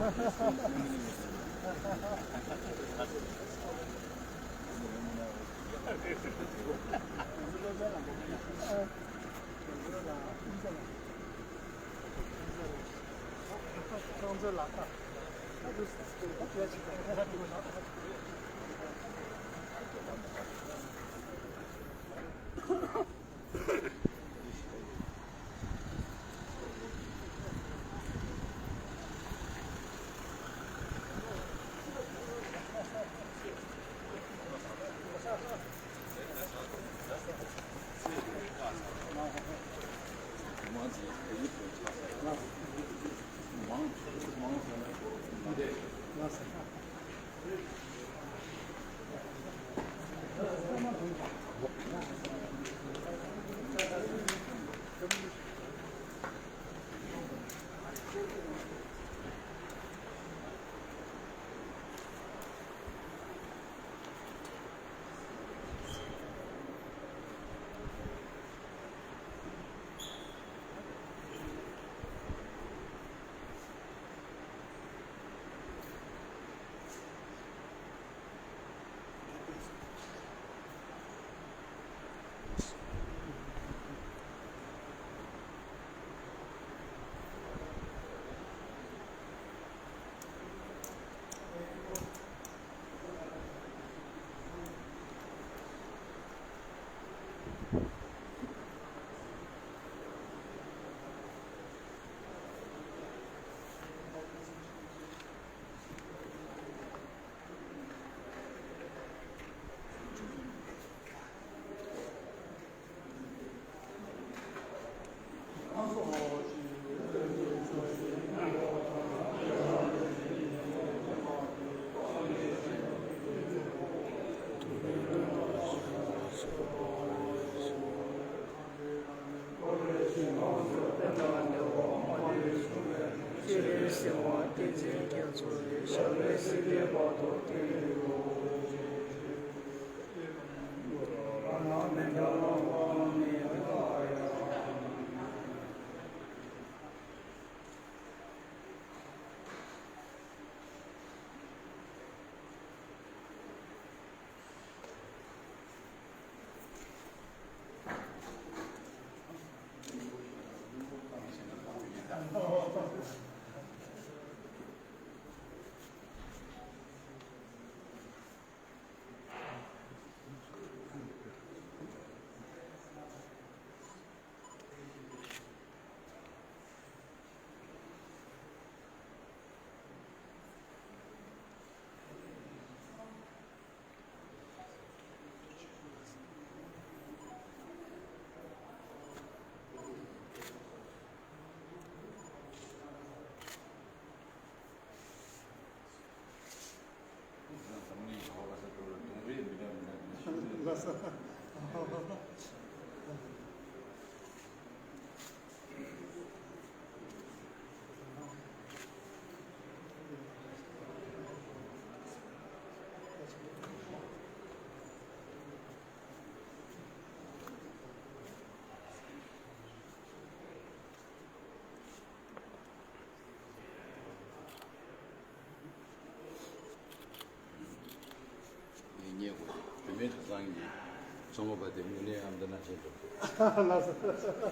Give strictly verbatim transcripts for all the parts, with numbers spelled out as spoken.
ངས་རྙེད་དགོས། བུད་མེད་གྲྭ་ཚང་གི་ཚོང་པ་དེ་དངོས་གནས་ཨ་མདའ་ནང་བཞིན་འགྲོ་དགོས། ལགས་སོ།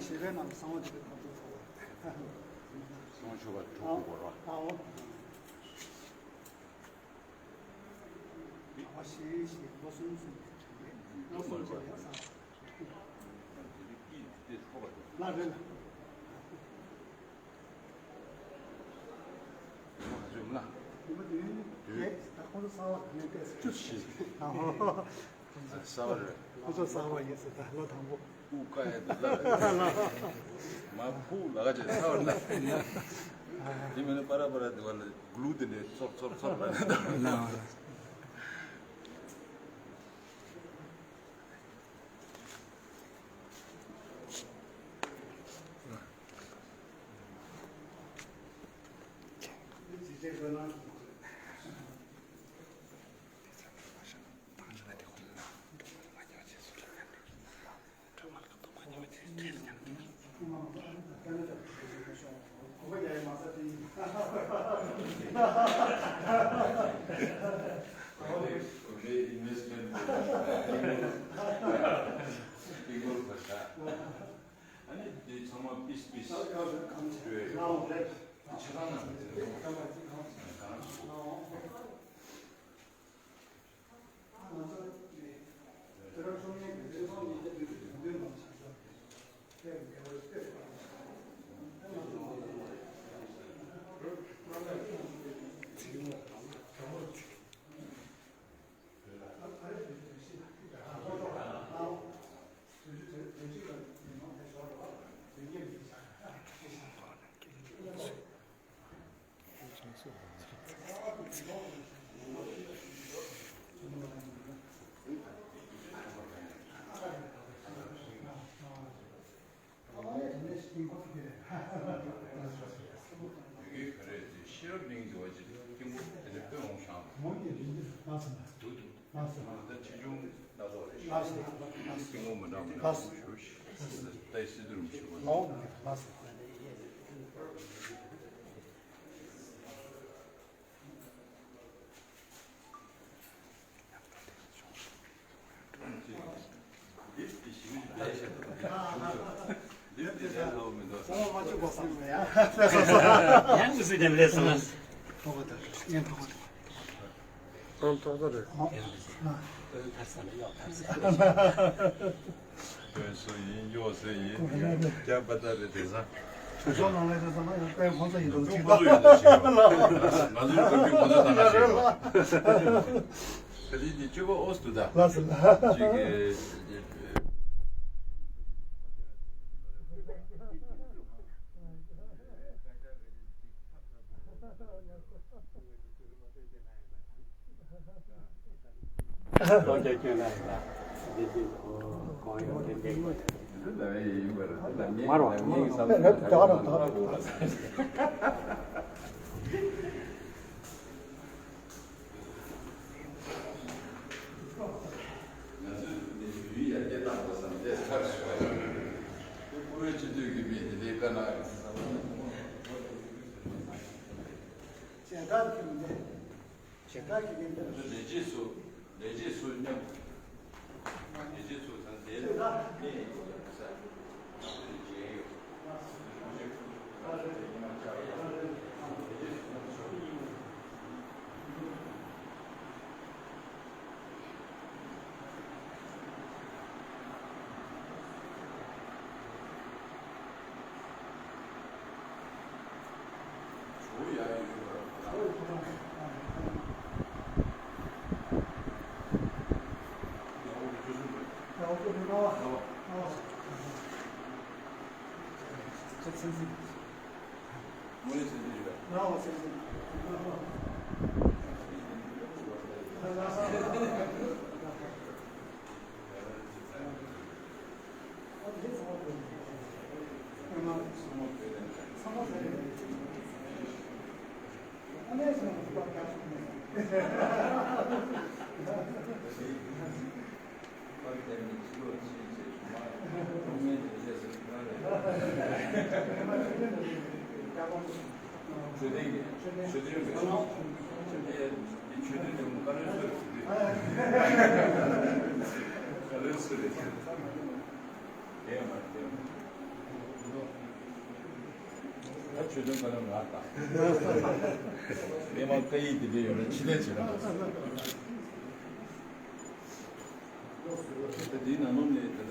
བྱེད་པའི་ནང་གསང་བ་འདི་གའི་ཐོབ་ཐུབ་ཚོགས་པ། གསང་བ་ཆོ་ག་གྲོགས་པོ་བོར་བ། ཨ་འོ། ཨ་ཞེས་ཞེས་ལོ་གསུམ་གསུམ་གྱི་དྲན་པས་ལོ་གསུམ་བྱས་ཡང་གསང་བ། ལ་རེད་ལ། ཉི་མ་དུས་ཡུན་བརྒྱད་ད་ཁོང་ཚོ་གསང་བ་ག་ནས་བལྟས་བཅུ་ཞིག་ཨ་ཧོ། གསར་བ་རེད། ཁོ་ཚོ་གསར་བ་ཡིན་ཟེར་ད་ལོ་དང་པོ། དབུ་དཀར་ཡ་དེ་ལ་མ་ཕུག་ལ་ག་ཅེ་གསར་བ་ལ། དེ་མིན་ན་པ་ར་པ་ར་དེ་བ་ལ་གླུ་དེ་འདྲའི་ཚོར་ཚོར་ཚོར་ལ་ནས་དང་། ཨ་ནི་དེ་ཚང་མ་པིས་པིས་སྤྲོད་ཡོད། ཆ་ཚང་ནང་ཡུལ་གྱི་བོད་རིགས་ཚོས་ཤེས་རབ་གླིང་དུ་བ་ཅིག་སྐྱེ་བོ་དེ་འདྲ་དཔེ་འོང་ཤང་། འོང་གི་རེད་འདུག་ལགས་སོ། འདུག་འདུག་ལགས་སོ། ད་ཆེ་ཆུང་སྣ་ཚོགས་རེད་ཤག་ལགས་སོ། སྐྱེ་བོ་མི་འདྲ་མི་འདྲ་ཞུ་ཞིག་ད་སྲིད་དུ་རུང་ཞུ་བ། འོང་གི་རེད་ལགས་སོ། ཡང་མི་སྲིད་དེ་མི་རེད་སོང་། ཨང་ཐོག་ཐོག་རེད། དཔོན་སུ་ཡིན་གཡོག་སུ་ཡིན་རྒྱ་པ་ད་རེད་དེང་སང་། དུས་ཚོད་ནང་ལ་དེང་སང་ཡང་དཔོན་ཁོང་ཚོ་ཡིན་འདུག་ཅིག་ཁོང་ཚོ་ཡིན་འདུག་ཅིག་ཡོད། ང་ཚོའི་བཀའ་བཀྱོན་ཁོང་ཚོ་ད་ག་ཞིག་ཡོད། ད་ལི་འདི་བཅུ་པ་ཨོ་སྟུ་ད་ལགས་སོ་ལགས། ཅིག་གི་ལོ་བརྒྱ་ཁྱོན་ལ་ཡིན་ལ། འདི་འདི་གོང་ཡོང་དེ་འདྲའི་དགོས། མར་བ། ང་ཚོས་འདི་ཡུལ་ཡར་རྒྱས་གཏང་དགོས་བསམ་དེ་ཚར་ཞུ་བ་ཡིན། དེ་བཀུར་འོས་སྤྱི་འཐུས་ཀྱི་མི་དེ་འདྲའི་དཀར་ནག་ཡིན། བྱེད་སྟངས་ཀྱི་མི་འདྲ། བྱེད་སྟངས་ཀྱི་མི་འདྲ། ལས་བྱེད་སུ་ལས་བྱེད་སུ་མཉམ། ལས་བྱེད་སུ་ཚང་དེ་ལ་གནས་ཡོད་ས། ཆོས་ལྡན་གྱི་ཆོས་ལྡན་མེད། ཆོས་ལྡན་ཆོས་ལྡན་དེ་མོ་བཀའ་བློན་སུ་རེད། བཀའ་བློན་སུ་རེད། དེ་ཡང་མ་རེད། དེ་ཡང་མ་རེད། ད་ཆོས་དོན་བཀའ་བློན་ང་དང་། མི་མང་བཀའ་ཡིག་འདི་འདྲ་ཡོད་ན་ཕྱི་ལན་བྱེད་རོགས། ད་འདིའི་ནང་ལོགས་ནས་ད་ལྟ་ད་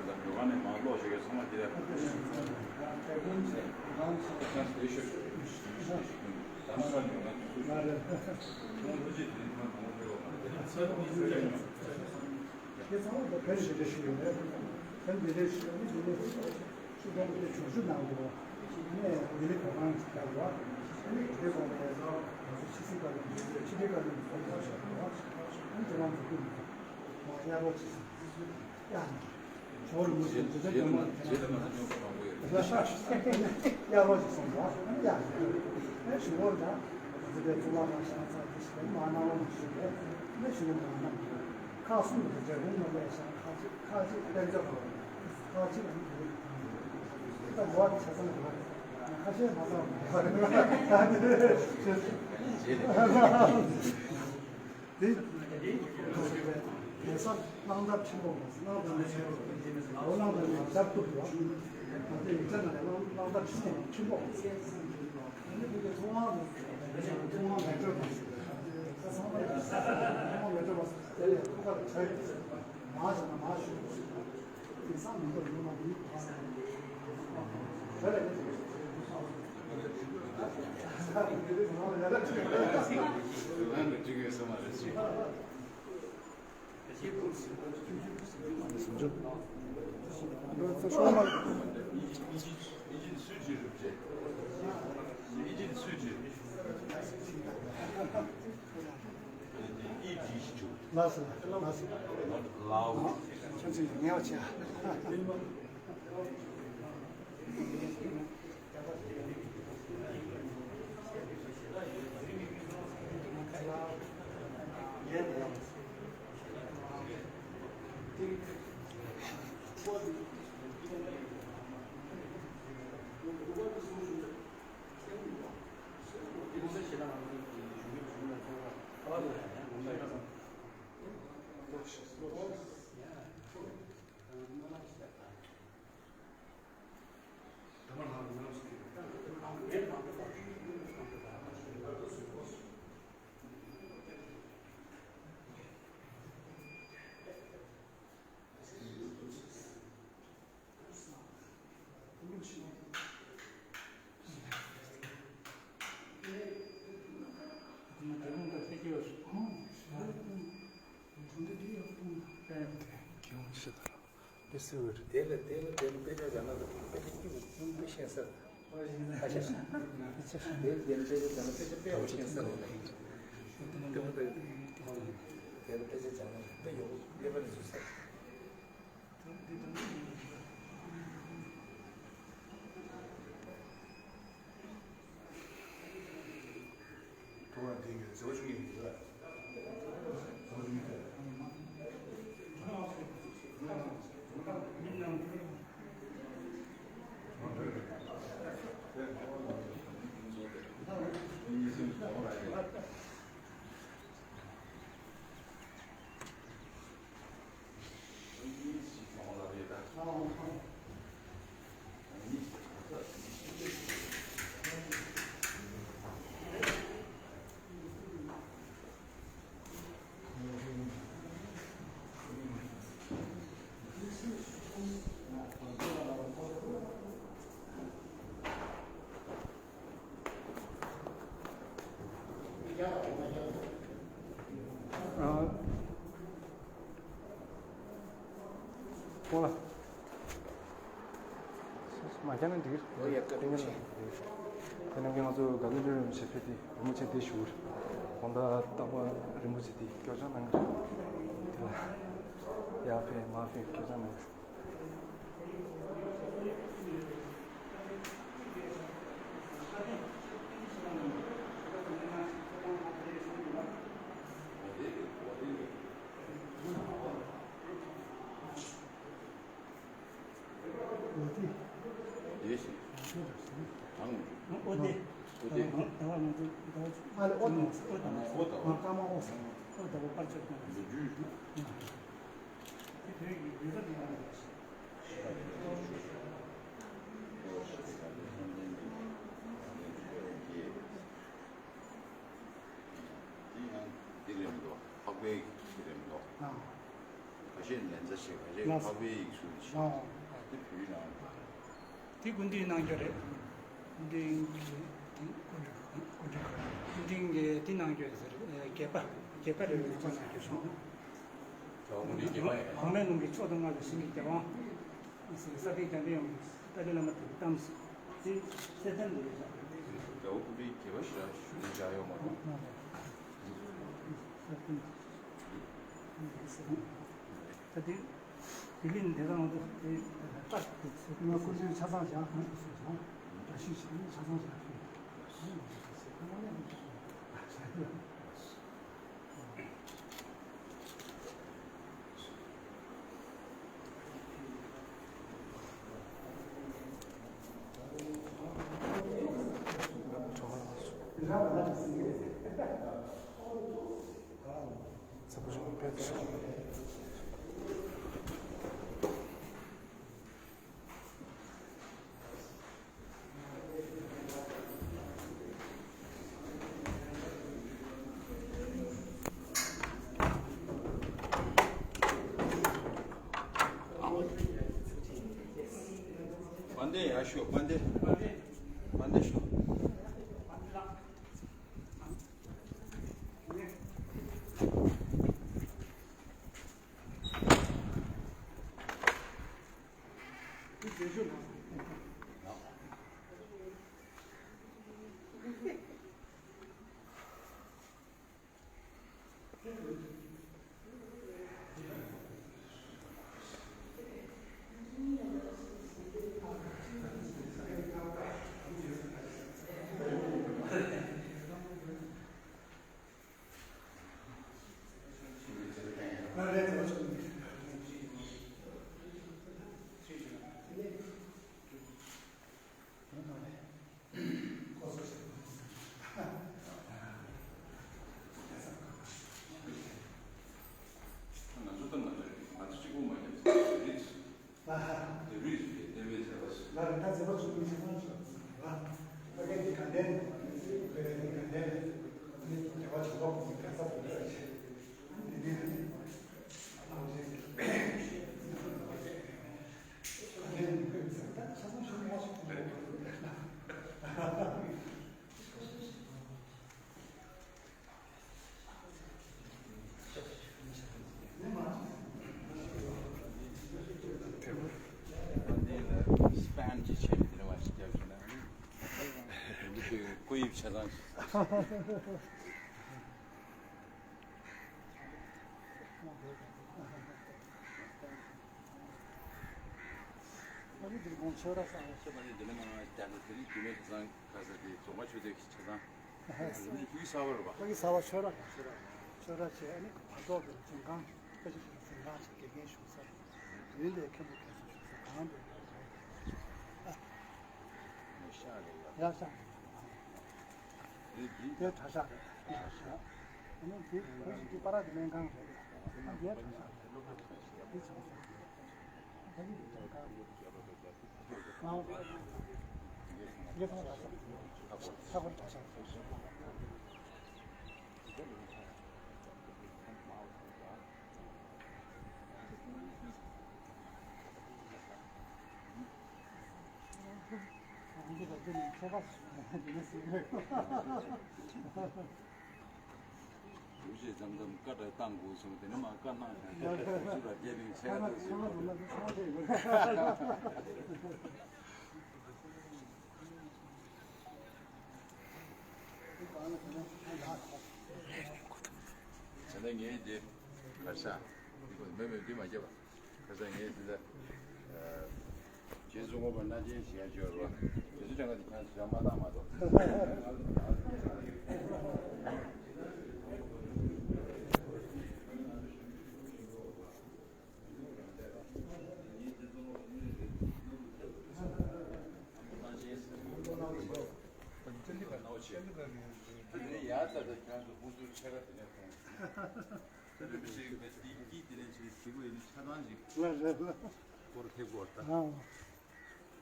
ལྟ་བོད་ཁ་ནས་མང་ཀློག་ཞུ་མཁན་ཚང་མ་འདི་ལ་ཁ་ཤས་ཁ་ཤས་དེ་ཤོད་ད་ནང་ལ་ཉོ་ན་དུས་ཚོད་ཤོད་ད་ནང་ལོ་རྗེས་དེ་མ་མང་པོ་ཡོད་མ་རེད། དེ་ཚང་མ་ད་བོད་ཞིག་རེ་ཞིག་ཡོད་རེད། བོད་འདི་རེ་ཞིག་ཡོད་རེད། འདི་ནས་ཤུགས་ཆེན་པོ་དེ་བྱུང་ཤུགས་གནང་དགོས། ནས་ལྡི་ལི་གོ་འཕང་ཞིག་བཏང་བ། ནས་དེ་གོང་ནས་ང་ཚོ་ཕྱི་སྲིད་བཀའ་བློན་ཕྱི་དྲིལ་བཀའ་བློན་གྱི་ཚོགས་ཆགས་བ། ནས་དེ་རང་ཚོ་ཀུན་ནས་མ་གཡར་རོགས་བྱེད་ཟེར། ཡ་ནས་ཇོ་རིན་པོ་ཆེ་དེ་ཚོ་ཀྱང་མ་དེ་ན་གཡར་རོགས་ཅིག་གསུངས་པ། ཡ་ནས་ཞུ་བོ་ད་ང་ཚོ་དེ་གཙུག་ལག་ཁང་ཤང་ཚ་དེ་ཞིག་མ་གནང་བ་མ་ཞུ་བས། ནས་ཞུ་བོ་མ་གནང་། ཁག་གསུམ་དུ་རྒྱལ་ཁོངས་ནང་ལས་ཤང་ཁག་ཅིག་ཁག་ཅིག་དཔལ་འབྱོར་ཁག་ཅིག་ཨ་ནི་དེ་ད་འགྲོ་བ་ཆ་ཚང་འགྲོ་བ་ཁ་ཤས་མ་ཚང་མ་འགྲོ་བ་དེ་དེང་སང་གླང་དར་ཆེན་པོ་མ་གླང་དར་ཆེན་པོ་ལོ་གླང་དར་ནས་ཞབས་ཏུ་བྱུང་། ད་ལྟ་ཡིག་ཆ་ནང་ལ་གླང་དར་ཆེན་པོ་ཆེན་པོ་ཨ་ནི་དེ་གའི་ཚོང་དབང་ཚོང་དབང་མེ་སྒྲོན་པ་ཚོང་དབང་མེ་སྒྲོན་པ་དེ་ལས་ཐུགས་ཁར་བྱ་ཡོད། མ་བྱས་ན་མ་ཞུ། དེང་སང་མི་འདུག་ཡོང་མ་འདུག་ད་ཟེར། བོད་ལ་ཡོད་ཟེར། ལགས་སོ། ལགས་སོ། ལའོ། ཁྱོད་ཚོས་ཉེ་བ་བྱས། དེ་ལ་དེ་ལ་དེ་ལ་དཔེ་ཆ་སྦྱང་ན་དཔེ་ཆ་སྐྱིད་པོ་དཔེ་ཤེས་ས་རེད། ཁ་ཤས་དེ་ལ་དེ་ལ་དེ་ལ་དཔེ་ཆ་དཔེ་ཡག་པོ་ཤེས་ས་རེད། དེ་ལ་དེ་ལ་དེ་ལ་དཔེ་ཆ་དཔེ་ཡག་པོ་ཤེས་ས་རེད། ཨ། ཁོང་ལ། མ་རྒྱག་ན་འགྲིག་གི་རེད། ཨོ་ཡ། བཀའ་དྲིན་ཆེ། དེ་ནས་ང་ཚོ་དགའ་ལྡན་དཔལ་རིན་པོ་ཆེ་ཕེབས་ཏེ་རིན་པོ་ཆེ་འདིར་བཞུགས་རེད། དགོང་དག་རྟག་པར་རིན་པོ་ཆེ་འདི་སྐྱོར་སྦྱང་གནང་གི་རེད། དེ་ལ་ཡར་ཕེབས་མར་ཕེབས་སྐྱོར་སྦྱང་གནང་གི་རེད། ཨོ་ཏི། ཨོ་ཏི། ཨོ་ཏི། ཨོ་ཏི། ཨ་ལེ་ཨོ་ཏི། ཨོ་ཏི། ཨོ་ཏི། ཨོ་ཏི། ཨོ་ཏི། ཨོ་ཏི། ཨོ་ཏི། ཨོ་ཏི། ཨོ་ཏི། ཨོ་ཏི། རྗེས་ལན་ཚ་ཞེས་པ་རེད། ལགས་སོ། འཕགས་པའི་ཡིག་གཟུགས་ནས་ཞེས་པ་དེ་བོད་ཡིག་ནང་ལ་མ་རེད། དེ་སྐུ་མདུན་གནང་རྒྱུ་རེད། སྐུ་མདུན་གྱི་དེ་སྐུ་མདུན་སྐུ་མདུན་སྐུ་མདུན་གྱི་དེ་གནང་རྒྱུ་ཟེར། བརྒྱད་པ་བརྒྱད་པ་རེད། པ་གནང་རྒྱུ་སོང་། གོང་མའི་ལུང་གི་ཕྱོགས་དུ་མངའ་བའི་ཞིང་གི་རྒྱལ་དབང་། ས་སྟེང་འཇམ་པའི་དབྱངས་ཀྱི་ཏཱ་ལའི་བླ་མ་དེ་གཏམས་སོང་། དེ་ཚེ་ཚན་དུ་རེད། རྒྱལ་བ་སྐུ་ཕྲེང་བརྒྱད་པ་ཞེས་ཞུ་ནས་བཞག་ཡོད་མ་རེད། ད་དེ་དེ་ལས་འདི་རང་དུ་དེ་ལྟ་དེ་ཚེ་ང་ཀུན་གྱིས་ཆ་ཚང་བཞག་ཧང་ཞེས་བྱ། བཀྲ་ཤིས་ཆ་ཚང་བཞག་ཧང་ཞེས་བྱ། དཔལ་ལྡན་ཡར་ཤོག་དཔལ་ལྡན། དཔལ་ལྡན་ཤོག་ང་ཚོ་ད་ང་ཚོ་ང་ཚོ་གཅིག་པོ་མ་ཡིན་པ་རེད། ལ་ཧ། དེ་རུས་པའི་ལྟེ་བའི་མཛད་པ་ཞིག་ལ་རིན་ཐང་མཛད་པ་ཚུལ་ཁྲིམས་ཆེ་ཐང་ཞིག་ལ། ཨ་ཀའི་འདི་དགའ་ལྡན་རེད། འདི་དགའ་ལྡན་ནི་རྒྱལ་བ་བྱམས་པ་ཁོང་གི་རྒྱལ་ཚབ་ཏུ་བསྐོས་བྱས། འདི་ནི་གླང་ཆེན་གྱི་དགའ་ལྡན་ནི་བསྐོས་ཚར། ད་ཆ་ཚང་ཞུ་མ་ཞིག་ཐུབ་པ་རེད། སྤེན་གྱི་ཆེད་དུ་དེ་རིང་བ་ཞིག་བརྒྱབ་བྱུང་ན། འདི་ཚོའི་སྐུ་དབྱིབས་ཆ་ཚང་ཞིག་ཨ་ནི་འདིར་དགོང་ཆོས་ར་སང་། ཆོས་པ་ནི་འདི་ནས་མ་བསྐྱར་དུ་དེ་རིང་རྒྱུད་སྨད་ཆ་ཚང་ག་ས་དེ་རྫོང་ཁ་ཆོས་སྡེ་གི་ཆ་ཚང་། ཨ་ནི་ཕུག་གསར་པ་རེད་པ། ཕུག་གསར་པ་ཆོས་ར། ཆོས་ར་ཆོས་ར་བྱས། ཨ་ནི་བར་ཐོག་གི་འཛིན་ཁང་། བཀྲ་ཤིས་འཛིན་ཁང་ཆེ་དགེ་རྒན་བཞུགས་ས། དེ་ལས་མཁན་པོ་མཁན་ཟུར་བཞུགས་ས་གང་འདུག་ཡ་ཤག་རེད། ཡ་ཤག་རེད། དེ་གྲྭ་ཤག་རེད། ཨ་ནི་དེ་ཁོ་ཞིག་གི་པ་ར་གི་སྨན་ཁང་རེད། ཨ་ནི་དེ་གྲྭ་ཤག་རེད། དེ་ཚོ་ད་གི་གྲྭ་ཤག་རེད། ཨ་ངས་ཚང་མ་གྲྭ་ཤག་རེད། ཧ་གོ་གྲྭ་ཤག་རེད། འདུ་བྱེད་མཚམས་མཚམས་བཀའ་འདྲ་བཏང་དགོས་གསུངས། དེ་ནས་མ་བཀའ་གནང་ཡང་། ཡ། ཚུར་ལ་རྒྱལ་བའི་ཚད་ཁ་ཐུག་ཚུལ། ད་ནི་ངས་འདི་གར་ས་འདི་གོ་མེ་མེ་འདི་མ་བརྒྱབ་པ། ཁ་སང་ངས་འདི་ལ་རྗེ་བཙུན་མགོན་པོ་རྣམ་རྒྱལ་ཞེས་ཡང་བརྗོད་རོགས། རྗེ་བཙུན་སྒྲེང་བ་འདི་ཁྱེད་ཚོ་མ་བཏང་མ་གཏོགས།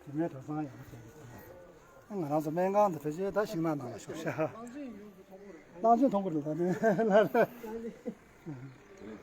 དེ་མེད་གྲྭ་ཚང་ཡག་པོ་བྱས་ཡོད། དེ་མེད་གྲྭ་ཚང་ཡག་པོ་བྱས་ཡོད། ང་རང་ཚོ་སྨན་ཁང་དུ་ཕེབས་རྗེས་ད་ཤིང་ནགས་ནང་ལ་བཞུགས་ཤག་གླང་ཆེན་མཐོང་གི་རེད། ད་ནི་ལ་ལ། དེ་ནས་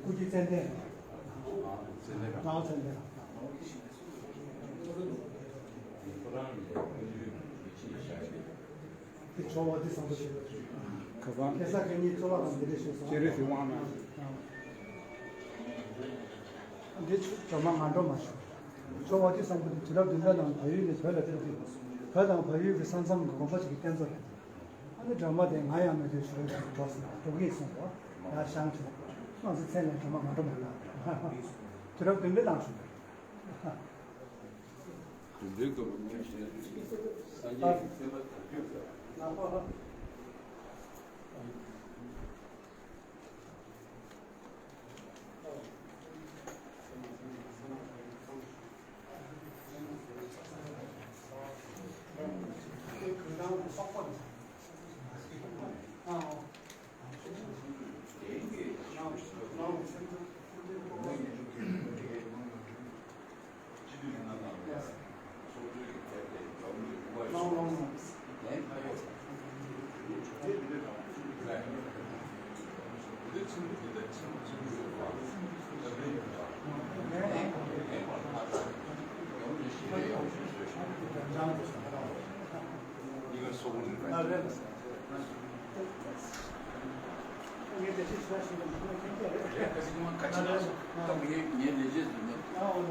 སྐུ་བགྲེས་ཙན་དན། ནའོ་ཙན་དན། དེ་ཇོ་བོ་དྷི་སམ་བྷུ་ཏི། ཁ་སང་ཁེ་ས་ཁེ་གཉིས་གཙོ་བོ་དང་འདི་འདྲ་ཞུས་སོང་། སྤྱན་རས་གཟིགས་དབང་ནང་། འདི་ཇོ་མ་ང་འགྲོ་མ་ཞུ། ཇོ་བོ་དྷི་སམ་བྷུ་ཏི་དུས་རབས་བདུན་པའི་ནང་བལ་ཡུལ་ནས་བོད་ལ་ཕེབས་དུས། བོད་དང་བལ་ཡུལ་གྱི་ས་མཚམས་ཀྱི་དགོན་པ་ཞིག་གི་རྟེན་གཙོ་རེད། ཨ་ནི་སྒྲོལ་མ་དེ་ང་ཡང་མི་འདོད་ཞུ་རེད་འགྲོ་སོང་། འགྲོ་གི་སོང་བ། ཡར་བཞེངས་བྱས། སོང་ཙང་མཚན་ལ་སྒྲོལ་མ་ང་འགྲོ་མ་ལ། དུས་རབས་བདུན་པའི་ནང་ཞུ། བདུན་པའི་སྐབས་ལ་སངས་རྒྱས་ཀྱི་བསྟན་པ་དར་རྒྱས་ལ།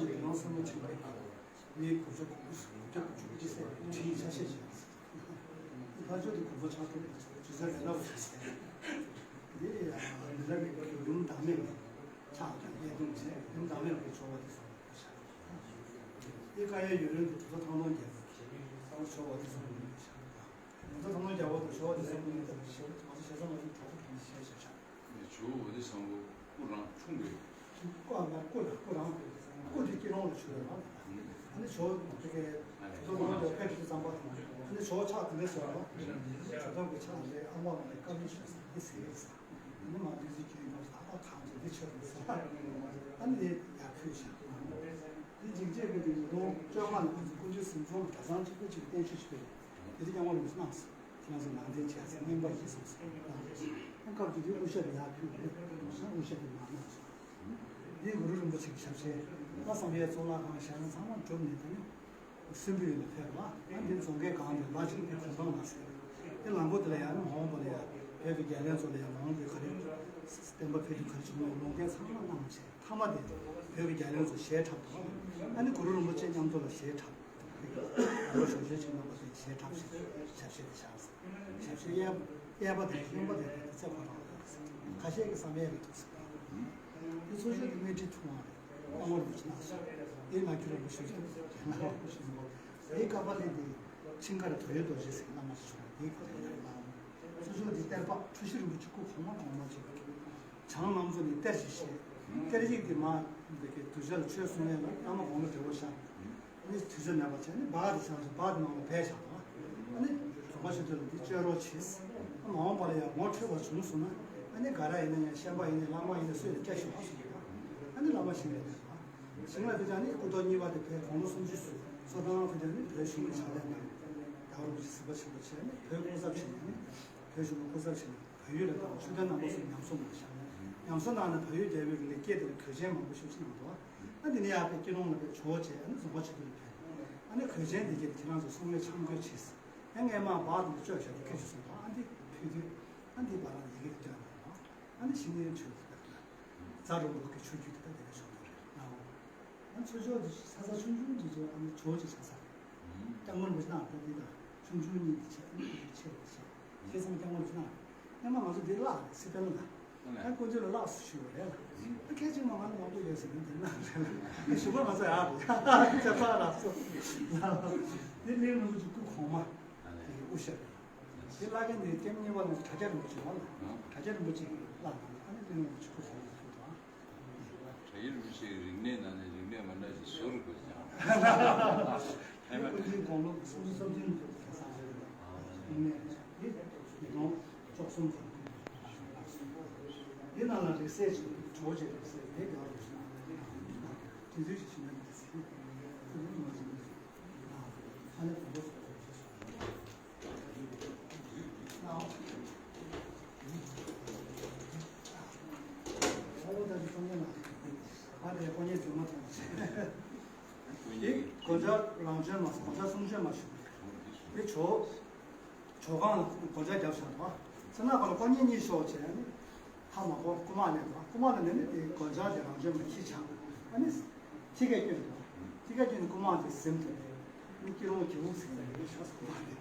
ཅིག་ཡང་བསམ་བློ་བྱེད་པའི་སྐབས་མིའི་གོ་ཆ་གོང་བུ་སུམ་བརྒྱ་དགུ་བཅུ་གོ་གཅིག་ཟེར་བའི་བྲིས་ཆ་ཤས་ཤིག་ཡོད། ཕར་ཕྱོགས་དེ་གོང་བུ་ཆགས་ཐུབ་པའི་ཇི་ལྟར་རེ་ན་བ་ཞིག་ཟེར། འདི་ཡང་མི་ལ་རིགས་ཀྱི་ཡུམ་བདག་མེད་ཀྱི་ཕྱག་དང་གཡས་བརྡུངས་བྱས་ཡུམ་བདག་མེད་ཀྱི་ཆོ་ག་དེ་སོགས་ཀྱི་ཞག་འདི་བཀའ་ཡི་ཡུན་རིང་དུ་གྲུབ་མཐའ་ཐང་སྟོང་རྒྱལ་པོའི་ཆོ་ག་དེ་སོགས་ཀྱི་ཞག་ང་ཚོ་ཐང་སྟོང་རྒྱལ་པོ་དང་ཆོ་ག་དེ་སོགས་ཀྱི་ཞག་ང་ཚོ་ཞེ་ས་ང་ཚོ་གྲོགས་པོ་གང་ཞེས་ཞེས་ཞག་ནས་ཇོ་བོ་དེ་བཟང་པོ་སྐུ་རང་ཆུང་བས། སྐུ་ཨ་མ་སྐུ་ལ་སྐུ་རང་སྐུ་དེ་སྐྱིད་རོང་ལ་ཆུ་རེད་བ། ཨ་ནི་ཇོ་བོ་དེ་གའི་ཇོ་བོ་དེ་ཕེབས་ཀྱི་བསམ་པ་དང་ཨ་ནི་ཇོ་བོ་ཕྱག་དེ་འདྲ་ཟེར་བ། ཇོ་བོ་གི་ཕྱག་ལས་ཨ་མ་ལ་བཀའ་མོལ་ཞུ་ས་དེ་ཟེར་ཡོད་ས། ཨ་ནི་མ་དུས་ཚོད་ཁྱོད་ཡིན་པ་ད་ལྟ་གང་བྱེད་དེ་ཆོད་མི་ཟེར། ཨ་ནི་དེ་ཡར་ཕུལ་བཞག་འདི་འཇིགས་བྱེད་ཀྱི་འདི་ཉིས་སྟོང་བཅོ་ལྔ་ལ་ང་ཚོ་ཀུན་སྤྱོད་གཟིམ་ཚང་གྲྭ་ཚང་གཅིག་པུ་གཅིག་བརྟན་བཞུགས་ཞུས་པས། དེ་དུས་སྐྱབས་མགོན་རིན་པོ་ཆེ་གནང་སོང་། ཁྱེད་རང་ཚོ་ནང་བསྟན་བྱས་ཚེ་སྨན་པ་ཡིན་སོང་ཟེར་གནང་རེད། ཨ་སྐབས་དེ་དུས་དབུ་ཞྭ་དེ་ཡར་ཕུལ་རེད། དབུ་ཞྭ་དེ་མར་གནང་སོང་། འདི་གུ་རུ་རིན་པོ་ཆེ་གི་ཞབས་ཕྱི་ལ་བསམ་ཡས་གཙུག་ལག་ཁང་ཞལ་ཚང་མ་གྲུབ་ནས་དེ་ནས་སྲིན་པོའི་ཡུལ་ལ་ཕེབས་པ། ཨ་འདི་རྫོང་དཀར་སྒང་དེ་ལ་གཅིག་དེ་གུང་ཐང་ལ་ཟེར། དེ་ལམ་བུ་དེ་ལ་ཡང་ནི་མ་འོངས་པ་ལ་ཡང་བོད་ཀྱི་རྒྱལ་བློན་ཚོ་ལ་ཡང་མ་འོངས་པའི་ག་རེ་བསྟན་པ་འཕེལ་རྒྱས་ག་རེ་བྱུང་བའི་ལུང་བསྟན་ཚང་མ་གནང་བྱས། མཐའ་མ་དེ་བོད་ཀྱི་རྒྱལ་བློན་ཚོ་ཞལ་འཁྲབ་དང་། ཨ་ནི་གུ་རུ་རིན་པོ་ཆེ་མཉམ་དུ་ལ་ཞལ་འཁྲབ། རྒྱལ་བ་ཞོ་ཤས་ཆེན་རྣམ་པ་ཚོས་ཞལ་འཁྲབ་བྱས་ཞབས་ཕྱི་དེ་བཞག་ཟེར། ཞབས་ཕྱི་གཡས་གཡས་པ་དང་གཡོན་པ་དེ་དེ་ཚེ་ཁོ་རང་རེད་ཟེར། ཁ་ཤས་ཀྱིས་བསམ་ཡས་ཀྱི་འདུག་ཟེར། དེ་ཚོ་ཤོད་དེ་སྣེ་ཁྲིད་ཐུང་བ་རེད། སྐྱབས་མགོན་རིན་པོ་ཆེ་གནང་སོང་། དེ་ང་ཁྱོད་རིན་པོ་ཆེ་ཞུ་རྒྱུ་རེད་ན་རིན་པོ་ཆེ་མི་འགོ། དེའི་ཀ་པ་ལས་དེ་ཆིང་ཀ་ར་དོ་ཡོད་རྡོ་རྗེ་ཟེར་བླ་མ་ཞིག་བྱུང་བ་དེའི་ཀ་པ་ལས་གནང་། ཚུར་ཕྱོགས་འདི་གཏེར་པ་འཁྲུལ་ཞིག་རིན་པོ་ཆེ་སྐུ་གོང་མ་གོང་མ་ཅིག་བྱང་ལམ་ཚོ་ནས་གཏེར་ཞིག་བཞེས། གཏེར་ཡིག་འདི་མ་འདི་གའི་གདུལ་བྱ་ལ་ཆོས་གསུང་ཡས་ལ་བླ་མ་དགོངས་པ་འགྲེལ་པ་བཞག་ནི་དུས་ཚོད་མེད་པ་བྱས་ནི་སྦག་དེ་བཞག་ཚེ་སྦག་དེ་ནང་ལ་བས་བཞག་པ། ཨ་ནི་རྫོང་པ་ཆེན་པོ་ལ་འདི་བཅོལ་རོགས་བྱེད། ཨ་མ་འོངས་པ་ལ་ཡང་ངོ་འཕྲོད་པ་བྱུང་སོང་ན་ཨ་ནི་ག་ར་ཡིན་ན་ཡང་ཤན་པ་ཡིན་ནི་བླ་མ་ཡིན་ནི་སུ་ཡིན་ནི་སྐྱ་ཞུ་བ་སོང་ཡ། ཨ་ནི་བླ་མ་ཞིག་ལས་བསྡད་པ། ཞིང་ལ་དེ་ཀྱང་ནི་སྐུ་ཐོག་གཉིས་པ་དེ་བོད་དགུང་ལོ་སུམ་ཅུ་སུ་གསོ་སྟངས་དེ་ཀྱང་ནི་བོད་གཞུང་གི་ཕྱག་ལས་གནང་། རྒྱལ་བ་རིན་པོ་ཆེ་གཟིགས་པ་ཆེན་པོ་བྱས་ནས་བོད་སྐུ་ཚབ་བྱས་ནས་ནི་བོད་གཞུང་གི་སྐུ་ཚབ་བྱས་ནས་བོད་ཡུལ་ལ་དང་ཆོས་དོན་རྣམ་པ་སོགས་ཉམས་གསོ་གནང་བཞག་ནས་ཉམས་གསོ་གནང་ནས་བལ་ཡུལ་རྒྱལ་པོའི་ལེགས་སྐྱེས་དེ་ལ་གོས་ཆེན་མང་པོ་ཞིག་ཅིག་གནང་འདུག་ཨ་དེ་ནས་ཡར་བའི་སྐྱིད་ལོང་ལ་བའི་ཇོ་བོ་བྱས་ཨ་ནི་རྫོང་པ་ཆེན་པོ་ལ་ཕེབས། ཨ་ནི་གོས་ཆེན་དེ་གྱད་ཁྱེད་རང་ཚོ་གསུང་ཡས་འཆམ་གོས་བྱས། ཨ་སྔས་མ་སྦག་དེ་བཅོས་བཞག་དེ་སྐད་ཆ་གསུངས་པ་ཨ་འདི་ཕུལ་དུས་ཨ་འདི་བར་ལ་ཡི་གེ་དེ་བཏོན་པ་ཨ་ནི་ཤིང་ནེ་ཆོས་དེ་ལྟར་ན། རྫ་རོང་རོག་གི་ཆོས་བརྒྱུད་དེ་ལྟར་དེ་ལ་ཤོག་དོ་རེད་ན། ཨ་ཚོ་ཆོས་དེ་ས་ས་ཆུང་ཆུང་དེ་ཚོ་ཨ་ནི་ཇོ་བོ་ཅིག་ཆགས་ས་རེད། སྐྱབས་མགོན་རིན་པོ་ཆེ་ནང་ད་འདི་དང་ཆུང་ཆུང་གཉིས་དེ་ཆེ་ཨ་ནི་དེ་ཆེ་དེ་ཆེ་ཁྱེད་ཚང་སྐྱབས་མགོན་རིན་པོ་ཆེ་ནང་། སྔོན་མ་ང་ཚོ་འདི་བརླག་རེད་སི་ཏན་ལ། ཨ་ཀུན་སྤྱོད་ལ་བརླག་སུ་ཞུ་བ་རེད་ལ། ཨ་ཁྱེད་ཅིག་མ་ང་ལ་མང་པོ་ཡོད་ཟེར་ནས་འདི་ན་རེད་ལ། ཨ་ཞུ་བ་ང་ཚོ་ཡག་རེད་ཅེས་ཚ་རག་སོ། འདི་གླིང་རིན་པོ་ཆེ་སྐུ་གོང་མ་དེ་གི་དབུ་ཞྭ་རེད། དེ་བརླག་མཁན་དེ་ལྟེམ་གཉིས་པ་ལ་དྲ་རྒྱ་རིན་པོ་ཆེ་བ་ལ། དྲ་རྒྱ་རིན་པོ་ཆེ་གི་བརླག་ནང་ལ་ཨ་ནི་གླིང་རིན་པོ་ཆེ་སྐུ་གོང་མ་ཕུལ་དང་། དྲ་རྒྱ་རིན་པོ་ཆེ་གི་རིག་གནས་ནང་ནས་རིག་གནས་མ་འདྲ་ཞིག་ཟུར་དགོས་ཀྱང་། ཧེ་མ། ཀུན་མཁྱེན་དགུང་ལོ་སུམ་ཅུ་སོ་བདུན་དུ་གེ་སར་རེད། ཨ་ནི་ཉིས་སྟོང་བཅུ་གསུམ་དུ། འདི་ནང་ལ་རིགས་སྲས་ཀྱི་གྲོགས་ཀྱི་རིགས་སྲས་དེ་འདྲ་བ་རེད། དེ་དུས་ཀྱི་ཤིང་ནགས་རིགས་སྲས་དེ་ནི་ང་ཚོ་ནི་ཨ་ནི་དགོངས་པ་ཨོ་ད་དེ་ཀོ་ཉན་ལ། ཨ་དེ་ཀོ་ཉན་རྫུན་མ་ཐོང་ཆེ། དེ་གོ་ཆ་རང་བྱོན་མ་སོང་གོ་ཆ་གསུང་བྱོན་མ་བྱུང་། དེ་ཇོ་ཇོ་ཁང་ལ་གོ་ཆ་རྒྱབ་བཞག་འདུག་སེ་ན་ག་ལ་ཀོ་ཉན་གཉིས་ཤོག་བྱས་ནི། ཧ་མ་གོ་རྐུ་མ་ལེན་འདུག་རྐུ་མ་ལ་ལེན་ནི་དེ་གོ་ཆ་དེ་རང་བྱོན་མ་ཁྱི་ཆག་ཨ་ནི། ཁྱི་སྐད་སྐྱོན་འདུག་ཁྱི་སྐད་སྐྱོན་ནི་རྐུ་མ་དེ་ཟིན་ཐུབ་ནི་སྐྱིད་རོང་གི་འུག་ཟིན་ནས་ཤག་རྐུ་མ་དེ།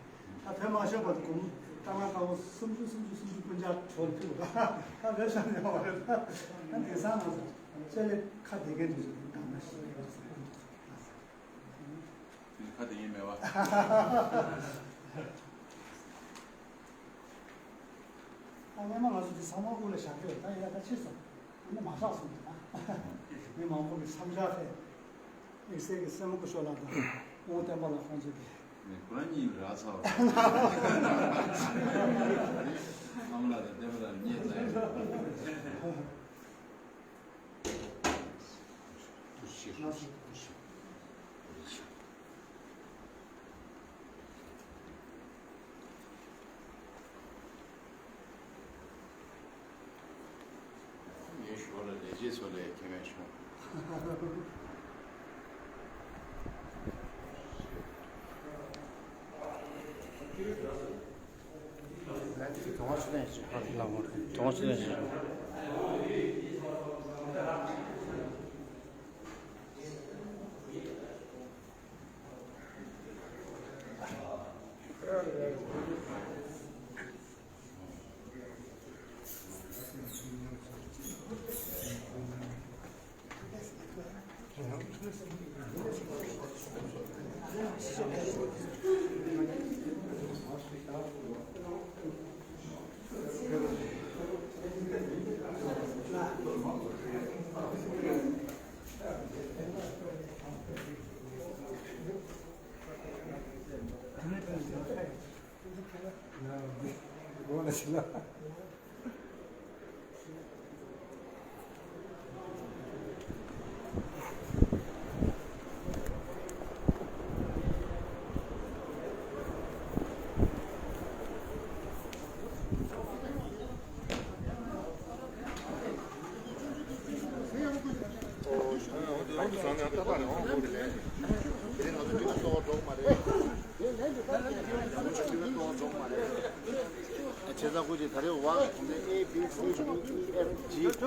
ད་བོད་མ་ཤོར་བར་དུ་གོང་ཀྲང་ལ་ཀ་བོ་སུམ་ཅུ་སུམ་ཅུ་སུམ་ཅུ་ཀུན་ཅག་གྲོལ་ཐུབ་ལ་ད་བོད་ཤོར་ནས་བ་རེད། ད་དེང་སང་ང་ཚོ་ཅེ་ལེ་ཁ་བདེ་མཁན་དུ་གང་ན་ཤི་ཁ་བདེ་མཁན་མེད་བ། སྔོན་མ་ང་ཚོ་འདི་ཚང་མ་དབུ་ལ་བཞག་གི་ཡོད། ད་ཡིན་ན་ད་ཕྱིས་སོང་། ཡིན་ན་མ་བཞག་སོང་། ད་མི་མང་པོ་གི་བསམ་འཆར་དེ་དམིགས་བསལ་གྱི་སྲས་མོ་སྐུ་ཞབས་ལགས་དང་ཨོང་བསྟན་པ་ལགས་ཁོང་ཚོ་གི། ནས་ཁོ་རང་གཉིས་ར་ཚ་བ། ཨ་མ་ལགས་དང་བསྟན་པ་ལགས་ཉེས་ཚ་ཡོད། ངའི་ཞོར་ལ་ལས་བྱེད་ཚོ་ལས་ཁེ་མེད་བྱུང་། དུང་བ་ཆུ་ལེན་ཞིག་ལ་དུང་བ་ཆུ་ལེན་ཞིག་བྱས་ཙང་ཁོ་ཅིག་ད་རེས་བ་གོང་ནས་A B C D E F G H།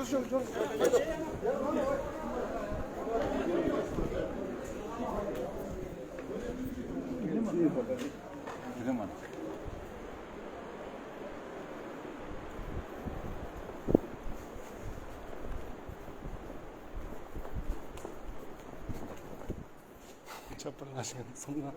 ཁྱབ་པར་ང་ཞེན་སོང་ན།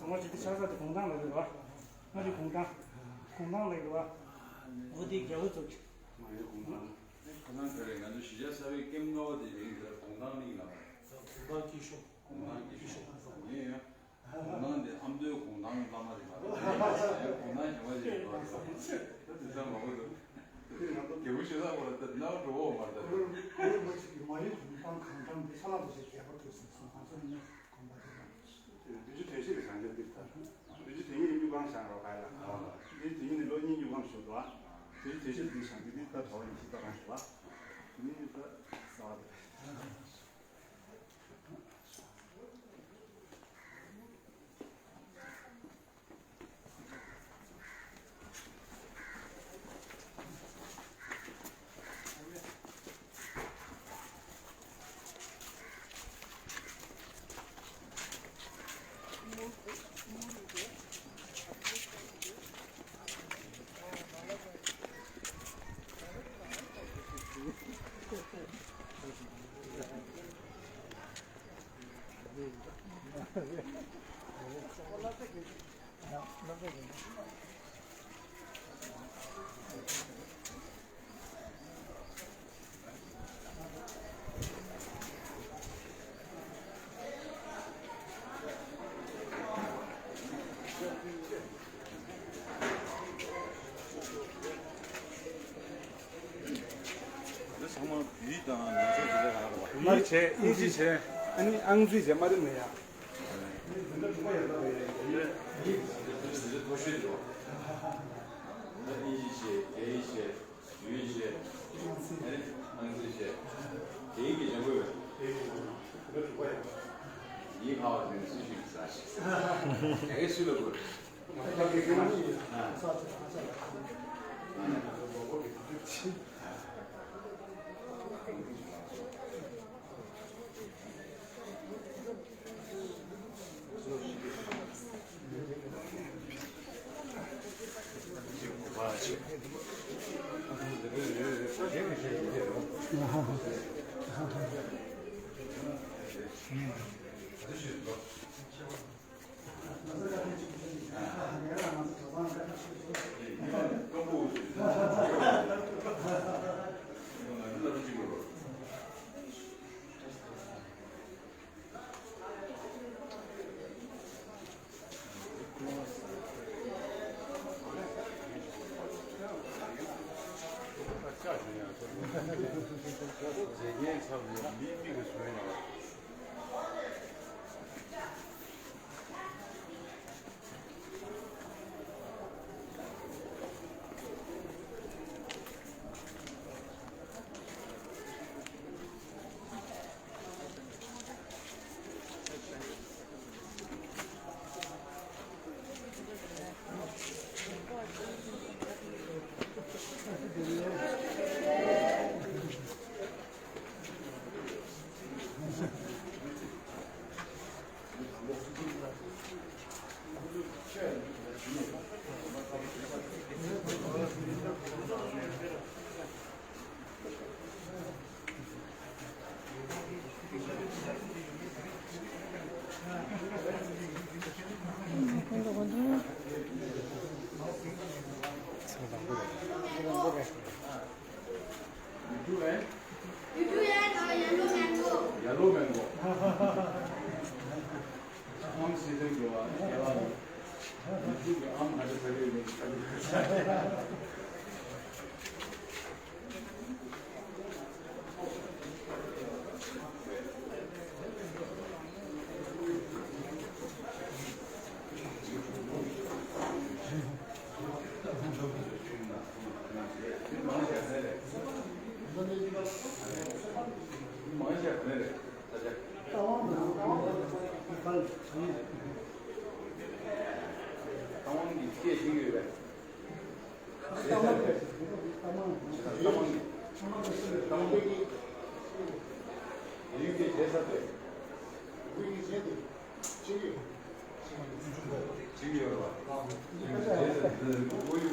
ཚང་མ་ཇི་ལྟར་ཆགས་ས་དེ་གུང་ཐང་ལ་རེད་བ། ང་ཚོ་གུང་ཐང་། གུང་ཐང་ལ་རེད་བ། འོ་དེ་རྒྱལ་པོ་ཚོ་གི། མ་ཡོད་གུང་ཐང་། ཁ་སང་ག་རེ་ང་ཚོ་གཞིས་ཆགས་གསར་པའི་ཀེམ་ལྔ་པ་དེ་མིང་དེ་ལ་གུང་ཐང་གླིང་ལ། གུང་ཐང་སྐྱིད་ཤོག་གུང་ཐང་སྐྱིད་ཤོག་ཡིན་ཡ། གུང་ཐང་དེ་ཨ་མདོའི་གུང་ཐང་བླ་མ་རེད་མ་རེད། གུང་ཐང་གཞན་པ་ཞིག་རེད་མ་རེད། དེ་ཚང་མ་གོ་འདུག་རྒྱལ་པོ་ཆོས་གྲགས་པ་ལ་ད་ནང་འགྲོ་འོག་མར་ད། ལོ་ལོ་ཅིག་གི་མ་ཡུལ་གུང་ཐང་གང་འགྲམ་དེ་ཆ་ལག་ཏུ་ཞིག་རྒྱལ་པོ་ཐོས་སོང་སོང་ང་ཚོ་ནི་གོམ་པ་དེ་དང་། བདུན་ཅུ་དོན་བཞི་གི་བྱང་ཆུབ་འདི་ལྟར། བདུན་ཅུ་དོན་གཉིས་ནི་སྨྱུག་ཁང་བཞེངས་རོགས་ག་ལ། བདུན་ཅུ་དོན་གཉིས་ནི་ལོ་གཉིས་སྨྱུག་ཁང་བཞུགས་འདུག་ཨ། བདུན་ཅུ་དོན་བཞི་འདི་བཞེངས་འདི་འདི་ལྟར་གྲྭ་པ་ཉི་ཤུ་རྩ་གང་བཞུགས་ཨ། དེ་ནི་ད་གསར་པ་རེད། ཚང་མ་བོད་ཡིག་དང་ནང་ཆོས་དེ་འདྲ་ག་རེ་རེད་བ། བོད་ཡིག་བྱས། དབྱིན་ཇི་བྱས། ཨ་ནི་ཨང་རྩིས་བྱས། མ་རེད་མེད་ཡ། དེ་འདྲ་གྲུབ་པ་ཡོད་ད་རེད། དེ་འདྲ་མཐོ་ཤོས་རེད་བ། ད་དབྱིན་ཇི་བྱས། རྒྱ་ཡིག་བྱས། བོད་ཡིག་བྱས། ཨ་ནི་ཨང་རྩིས་བྱས། རྒྱ་ཡིག་གི་ལྗང་གུ་ཡོད། དེ་འདྲ་གྲུབ་པ་ཡོད། ཡིག་ཧ་བ་དེ་ནི་སུ་ཞིག་གིས་ཟ་ཞིག་ཟ། དེ་གས་སུ་ལ་དགོས། ཅིག་ཡོད་རེད་བ། ཅིག་ཡོད་རེད་བ།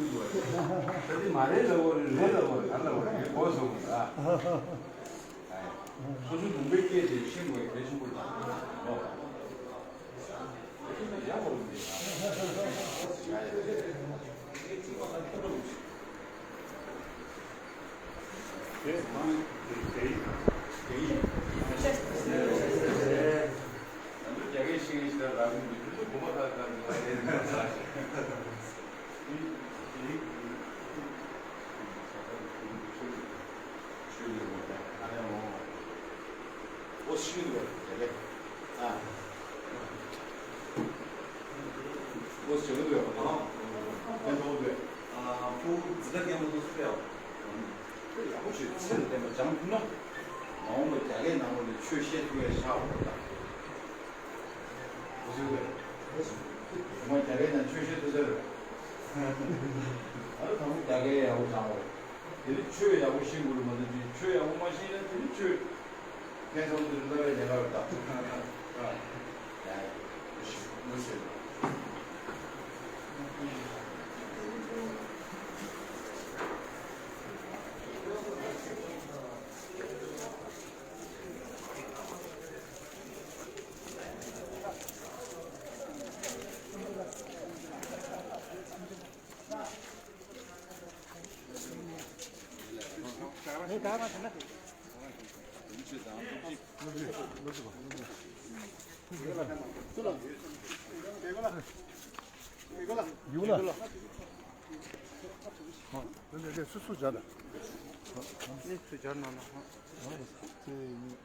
ད་དེ་མ་རེད་ལབ་དགོས་རེད། རེད་ལབ་དགོས་རེད། ག་ལབ་དགོས་རེད། ངས་གོ་སོང་གི་ར། སོ་སོའི་ལུང་པའི་སྐད་དེ་ཤེས་དགོས་ཡ་གལ་ཆེན་པོ་རེད། ལོ། དེ་ཤེས་ན་ཡག་པོ་རེད། ཡ་ཡ། དེ་ནང་དེ་དེ་དེ་ཡིན། ང་ཚོ་རྒྱ་སྐད་ཤེས་མཁན་ཞིག་ལ་རག་གི་མི་འདུག་དགོན་པ་ཁག་ཁག་ནས་ལ་ཡེ་ནས་ས་ཞིག་ཆོས་ལས་མོ་ཨ་ཡ་མོ། ཨོ་ཤི་ལུ་རྒྱ་སྐད། ཨ། ཨོ་ཤི་ལུ་རྒྱ་སྐད། ཨ། ཕན་ཐོགས་རེད། ཨ། ཕུ་ཛི་ལ་རྒན་མོ་དུ་སུ་ཡ། ཡག་པོ་བྱོས། ཚེ་ལ་བརྟེན་པ་སྦྱང་ཐུབ་ན། མ་འོངས་པ་རྒྱ་སྐད་ནང་ལོགས་ནས་ཆོས་བཤད་ཐུབ་ཡ་ཆགས་པ་རེད་ད། ཨོ་ཤི་ལུ་རྒྱ་སྐད། ང་རྒྱ་སྐད་ནང་ཆོས་བཤད་ཐུབ་ས་རེད། ཨ་རོ་དང་པོ་རྒྱ་སྐད་ཡག་པོ་སྦྱང་དགོས། དེ་ནི་ཆོས་ཡག་པོ་ཤེས་དགོས་རེད། མ་གཏོགས་ཅིག་ཆོས་ཡག་པོ་མ་ཤེས་ན་དེ་ནི་ཆོས་ཕན་ཐོགས་དེ་རིགས་ལ་བའི་ལས་ཀ་རེད་ད། ཨ། ཡ་ཡ། ངོ་ཤེས། ཡུག་ལ། ཨ། འདི་འདི་འདི་སུ་སུ་སྦྱར་ན། ཨ། སུ་སྦྱར་ན་ན། ཨ། དེ་ཡིན།